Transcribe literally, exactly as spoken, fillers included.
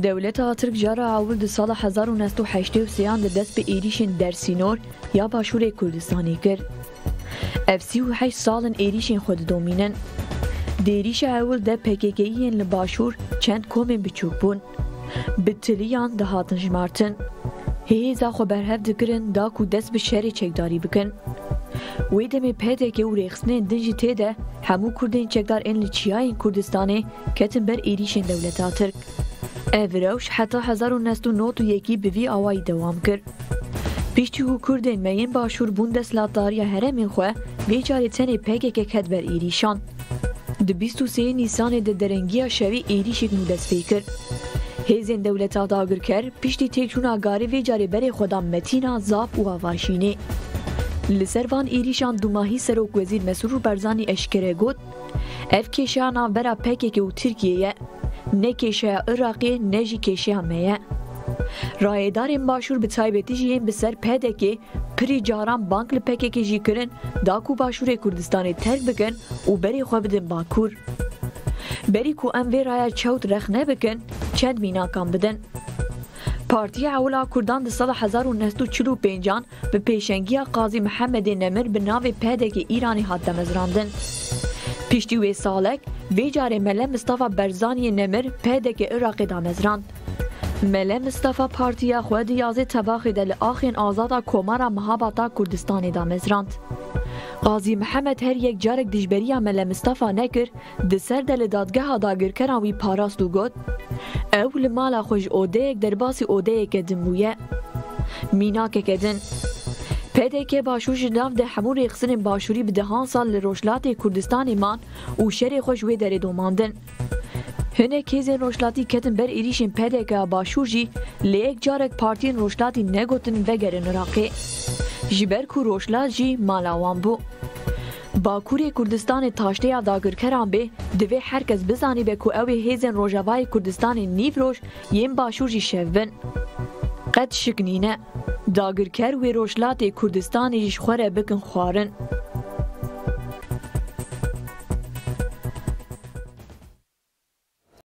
Dewleta Tirk cara ewil di sala hezar û neh sed û heştê û sêyan de dest bi êrîşên dersînor ya Başûrê Kurdistanê kir. Ev sî û heşt sal in êrîşên xwe didomînin. Di êrîşa ewil de P K K'iyên li Başûr çend komên biçûk bûn. Bi tiliyan dihatin jimartin. Hêza xwe berhev dikirin da ku dest bi şerê çekdarî bikin. Wê demê P D K û rêxistinên din jî tê de hemû Kurdên çekdar ên li çiyayên Kurdistanê ketin ber êrîşên dewleta Tirk. Ev rewş heta hezar û neh sed û nod û yekî bi vî awayî dewam kir. Piştî ku Kurdên me yên Başûr bûn desthilatdariya herêmên xwe, vê carê tenê P K K ket ber êrîşan. Di bîst û sêyê Nîsanê de derengiya şevê êrîşek nû dest pê kir. Hêzên dewleta dagirker piştî têkçûna garê vê carê berê xwe dan Metîna, Zap û Avaşînê. Li ser van êrîşan dûmahî Serokwezîr Mesrûr Barzanî eşkere got, ev kêşeya navbera P K K û Tirkiyê ye. Ne kêşeya Iraqê ne jî kêşeya me ye. Rayedarên Başûr, bi taybetî jî yên bi ser P D K, pirî caran bang li P K K jî kirin da ku Başûrê Kurdistanê terk bikin û berê xwe bidin Bakur. Berî ku em vê raya çewt rexne bikin, çend mînakan bidin. Partiya Ewil a Kurdan di sala hezar û neh sed û çil û pêncan bi pêşengiya Qazî Mihemedê Nemir bi navê P D K Îranê hat damezrandin. Piştî wê salek, vê carê Mele Mistefa Barzaniyê Nemir P D K Iraqê damezrand. Mele Mistefa partiya xwe di yazê Tebaxê de li axên azad a Komara Mihabata Kurdistanê damezrand. Qazî Mihemed her yek carek dijberiya Mele Mistefa nekir, di ser de li dadgeha dagirkeran wî parast û got, ew li mala xwe ji odeyek derbasî odeyeke din bûye. Mînakeke din. P D K Başûr ji nav de hemû rêxistinên Başûrî bi dehan sal li Rojhilatê Kurdistanê man û şerê xwe ji wê derê domandin. Hinek hêzên Rojhilatî ketin ber êrîşên P D K ya Başûr jî, lê yek carek partiyên Rojhilatî negotin vegerin Iraqê. Ji ber ku Rojhilat jî mala wan bû. Bakurê Kurdistanê taşteya dagirkeran bê, divê her kes bizanîbe ku ew ê hêzên Rojavayê Kurdistanê nîv roj yên Başûr jî şev bin. Qet şik nîne. Dagirker wê Rojhilatê Kurdistanê jî ji xwe re bikin xwarin.